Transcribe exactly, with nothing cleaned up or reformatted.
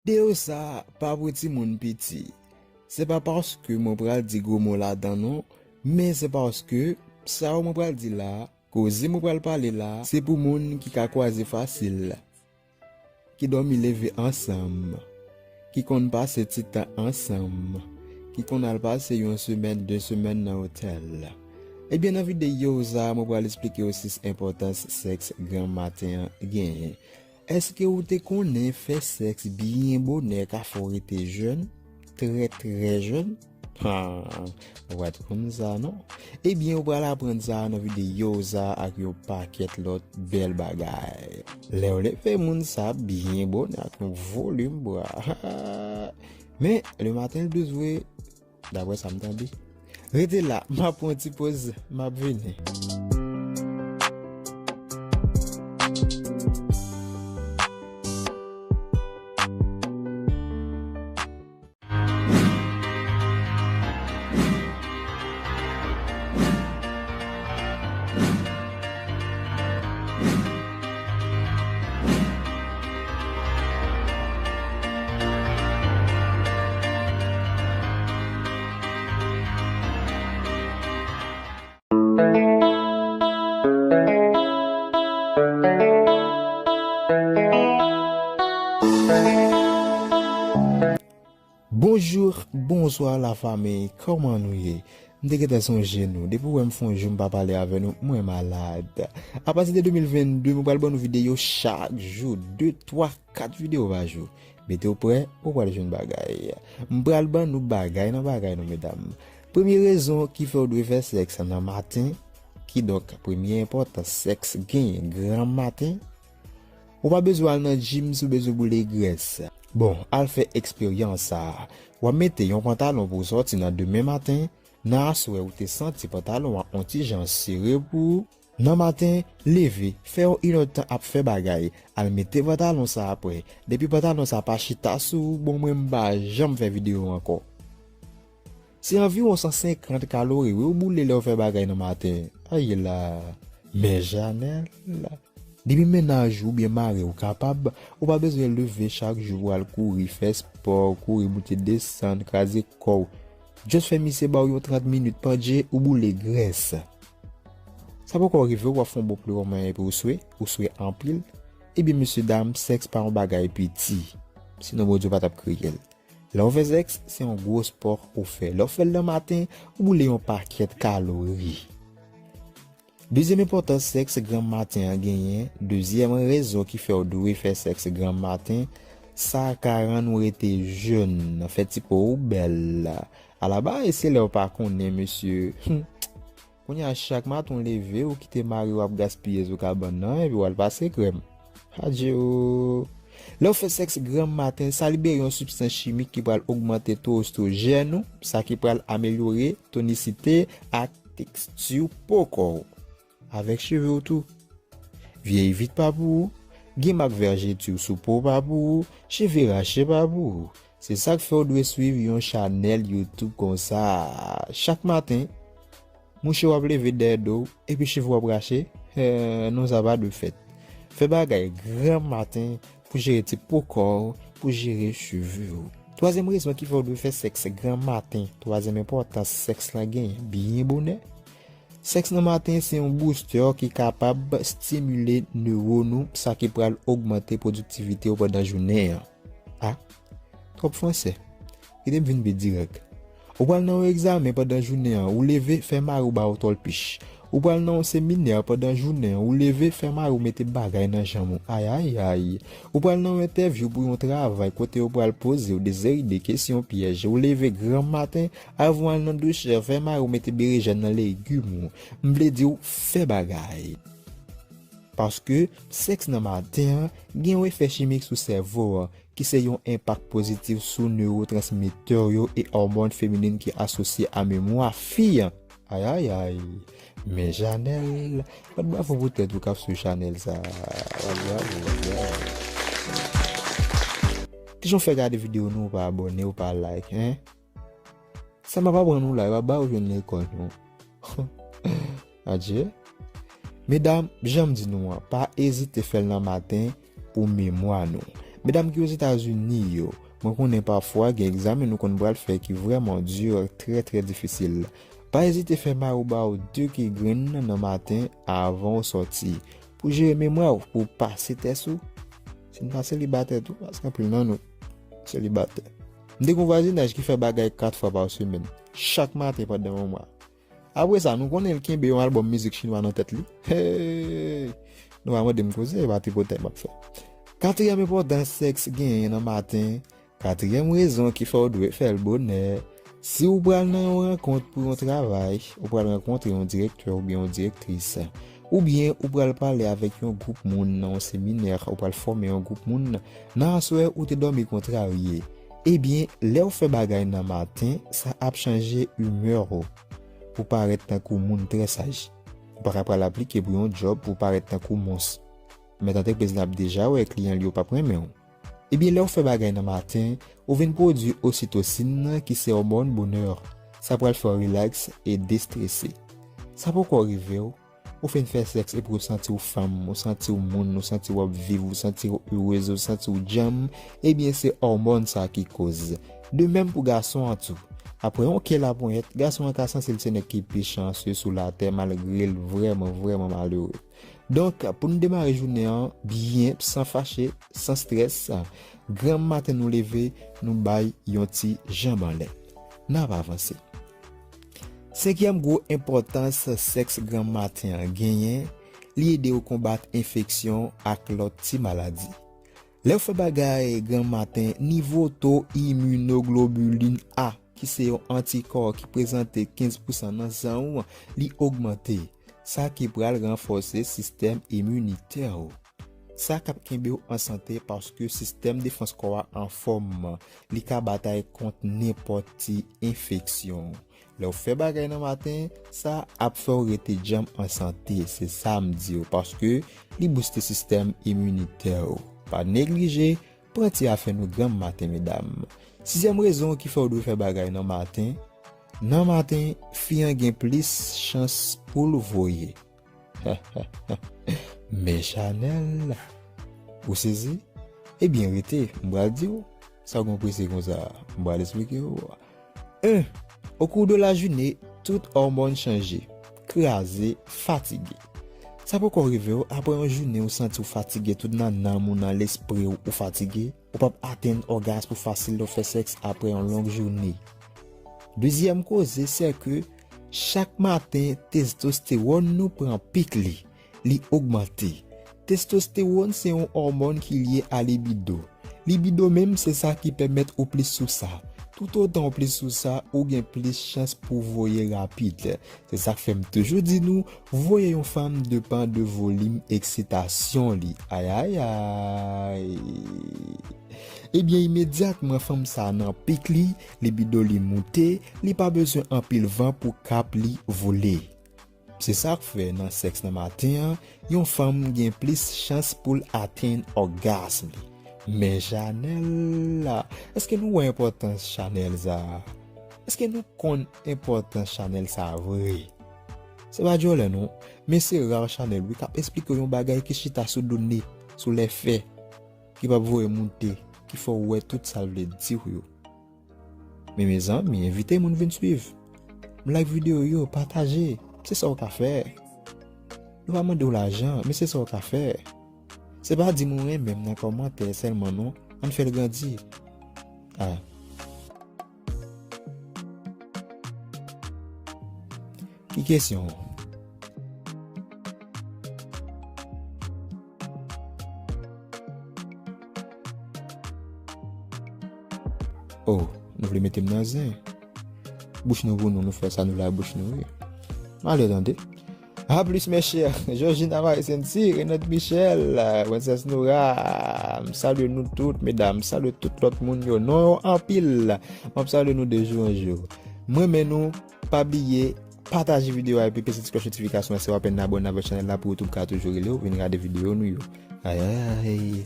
Videyo sa a pa pou timoun piti. Se pa paske mwen pral di gwo mo ladan non, men se paske sa yo mwen pral di la a, koze mwen pral pale la a, se pou moun ki ka kwaze fasil, ki dòmi leve ansanm, ki konn pase ti tan ansanm, ki konn al pase yon semèn, de semèn nan otèl. Ebyen, nan videyo sa a, mwen pral esplike w sis enpòtans sèks granm maten an genyen. Èske ou te konnen fè sèks byen bonè ka fè w rete jèn? Trè, trè jèn? Ha, ou pa t konn sa, non? Ebyen, ou pral aprann sa nan videyo sa ak yon pakèt lòt bèl bagay. Lè w leve moun sa byen bonè ak yon volim bra. Men, le matin l dous vre, daprè sa m tande. Rete la, m ap pran ti poz, m ap vini. Bonjou, bonswa lafanmi, kòman nou ye? M te gentan sonje nou. Depi w wè m fè yon jou m pa pale avè nou, mwen malad. Apati de de mil vennde, mwen pral ban nou videyo chak jou, de, twa, kat videyo pa jou. Mete w prè, ou pral jwenn bagay. M pral ban nou bagay nan bagay non, medam. Premye rezon ki fè w dwe fè sèks nan maten, kidonk premye enpòtans sèks genyen granm maten, ou pa bezwen al nan jim si w bezwen boule grès. Bon, al fè eksperyans sa a. W ap mete yon pantalon pou w sòti nan demen maten, nan aswè ou te santi pantalon an on ti jan sere pou ou. Nan maten, leve, fè yon inèdtan ap fè bagay, al mete pantalon sa a prè. Depi pantalon sa a pa chita sou ou, bon mwen m pa janm fè videyo ankò. Se anviwon san senkant kalori wi ou boule lè w fè bagay nan maten. Ay la, men Janèl. Depi mennaj ou oubyen mari w kapab, ou pa bezwen leve chak jou pou al kouri, fè spò, kouri moute desann, kraze kò w. Just fè misye ba w yon trant minit pandje ou boule grès. Sa poko rive w ap fè yon bon plewoman epi ou swe, ou swe anpil. Ebyen mesye dam, sèks pa yon bagay piti. Sinon Bondye pa t ap kreye l. Lè w fè sèks, se yon gwo spò ou fè. Lè w fè l nan maten, ou boule yon pakèt kalori. Dezyèm enpòtans sèks granm maten an genyen, dezyèm rezon ki fè w dwe fè sèks granm maten, sa ka rann ou rete jèn, fè ti po ou bèl. Alabay, se lè w pa konnen, mesye. Hum. Kounye a, chak maten w leve, ou kite mari w ap gaspiye sou kabann nan, epi w al pase krèm. Adje o! Lè w fè sèks granm maten, sa libere yon sibstans chimik ki pral ogmante to estwojèn ou, sa ki pral amelyore tonisite ak teksti po kò w. Avèk cheve w tou. Vyeyi vit pa pou ou, gen mak vèjeti sou po pa pou ou, cheve rache pa pou ou. Se sa k fè w dwe swiv yon chanèl YouTube konsa. Chak maten, mouche w ap leve dèyè do w, epi cheve w ap rache? Eh, non, sa pa dwe fèt. Fè bagay granm maten pou jere ti po kò w, pou jere cheve w. Twazyèm rezon ki fè w dwe fè sèks granm maten, twazyèm enpòtans sèks lan genyen byen bonè. Sèks nan maten se yon boustè ki kapab stimile newòn ou, sa ki pral ogmante pwodiktivite w pandan jounen an. A, twòp fransè. Kite m vin pi dirèk. Ou pral nan yon egzamen pandan jounen an, ou leve, fè mari w ba w tòlpich. Ou pral nan yon seminè pandan jounen an, ou leve, fè mari w mete bagay nan janm ou. Ayayay. Ou pral nan yon entèvyou pou yon travay kote yo pral poze w de seri de kesyon pyèj. Ou leve granm maten, avan w al nan douch, fè mari w mete berejèn nan legim ou. M vle di w, fè bagay. Paske sèks nan maten an gen yon efè chimik sou sèvo an, ki se yon enpak pozitif sou newotransmitè yo e òmòn feminin ki asosye a memwa fi an. Ayayay! Men Janèl, bat bravo pou tèt ou k ap sou chanèl sa a. Bat bravo, bat bravo. Kijan w fè gade videyo nou, ou pa abòne, ou pa like, hein? Sa m ap aprann ou la, yo ap ba ou jwenn lekòl, non. Adje. Medam, jan m di nou an, pa ezite fè l nan maten pou memwa nou. Medam ki Ozetazini yo, mwen konnen pafwa gen egzamen nou konn pral fè ki vrèman di, trè, trè difisil. Pa ezite fè mari w ba w de ke grenn nan maten avan w sòti. Pou jere memwa w, pou w pase tès ou. Si n pa selibatè tou, paske anpil nan nou selibatè. M te gen yon vwazinaj ki fè bagay kat fwa pa semèn, chak maten pandan yon mwa. Apre sa, nou konnen l kenbe yon albòm mizik chinwa nan tèt li. Hey! Nou pa mande m koze, e pa tripotay m ap fè. Katriyèm enpòtans sèks genyen nan maten, katriyèm rezon ki fè w dwe fè l bonè. Si w pral nan yon rankont pou yon travay, ou pral rankontre yon direktè oubyen yon direktris, oubyen ou pral pale avèk yon gwoup moun nan yon seminè, ou pral fòme yon gwoup moun, nan aswè ou te dòmi kontrarye. Ebyen, lè w fè bagay nan maten, sa ap chanje imè w pou parèt tankou moun trè saj. Ou pa ka pral aplike pou yon djòb pou parèt tankou mons. Mèt antrepriz la ap deja wè kliyan li yo p ap renmen w. Ebyen, lè w fè bagay nan maten, ou vin pwodui ositosin nan ki se òmòn bonè. Sa pral fè w rilaks e destrese. Sa poko rive w, ou fin fè sèks epi w santi w fanm, ou santi w moun, ou santi w ap viv, ou santi w erez, ou santi w djanm, ebyen se òmòn sa ki koz. De menm pou gason an tou. Apre yon ke laponyèt, gason an ka santi l se nèg ki pi chanse sou latè malgre l vrèman, vrèman malere. Donk, pou n demare jounen an byen, san fache, san strès, granm maten nou leve, nou bay yon ti janb anlè. N ap avanse. Senkyèm gwo enpòtans sèks granm maten an genyen, li ede w konbat enfeksyon ak lòt ti maladi. Lè w fè bagay granm maten, nivo to iminoglobilin A, ki se yon antikò ki prezante kenz pousan nan san w, li ogmante. Sa ki pral ranfòse sistèm iminitè w. Sa k ap kenbe w an sante paske sistèm defans kò a anfòm. Li ka batay kont nenpòt ti enfeksyon. Lè w fè bagay nan maten, sa ap fè w rete djanm an sante. Se sa m di w, paske li bouste sistèm iminitè w. Pa neglije, pran ti afè nou granm maten, medam. Sizyèm rezon ki fè w dwe fè bagay nan maten, nan maten, fi an gen plis chans pou l voye. Men Chanèl, ou sezi? Ebyen, rete, m pral di w. Sa w gen prese konsa? M pral esplike w. En, au cours de la journée, tout òmòn chanje, kraze, fatige. Sa poko rive w, apre yon jounen ou santi w fatige, tout nan nanm ou, nan lespri w, ou fatige, ou p ap atenn ògasm ou fasil lè w fè sèks apre yon long jounen. Dezyèm koze, se ke chak maten, testostewòn nou pran pik li, li ogmante. Testostewòn se yon òmòn ki lye a libido. Libido menm se sa ki pèmèt ou plis sou sa. Toutotan ou plis sou sa, ou gen plis chans pou voye rapid. Se sa k fè m toujou di nou, voye yon fanm depann de volim eksitasyon li. Ayayay. Ebyen, imedyatman fanm sa nan pik li, libido li moute, li pa bezwen anpil van pou kap li vole. Se sa k fè nan sèks nan maten an, yon fanm gen plis chans pou l atenn ògasm li. Men Chanèl la, èske nou wè enpòtans Chanèl sa a? Èske nou konn enpòtans Chanèl sa a vre? Se pa djòlè non, men se ra Chanèl wi k ap esplike w yon bagay ki chita sou done, sou lèfè, ki p ap voye moute, ki fè w wè tout sa l vle di w yo. Men mezanmi, envite moun vin swiv. Like videyo yo, pataje. Se sa w ka fè. Nou pa mande w lajan, men se sa w ka fè. Se pa di m ou renmen m nan kòmantè sèlman non. Ann fè l grandi. Ah. Ki kesyon? Oh, nou vle mete m nan zen? Bouch nou pou nou, nou fè sa nou vle ak bouch nou, wi. M ale tande. A plus, mes chers. Georgina Marie Sainty, Renate Michel, Princesse Nora, m salye nou tout, medam, m salye tout lòt moun yo. Non yo anpil. M ap salye nou de jou an jou. M renmen nou, pa bliye, pataje videyo a epi peze ti klòch notifikasyon an si w apèn abòne avèk chanèl la pou YouTube ka toujou rele w vin gade videyo nou yo. Ayayay.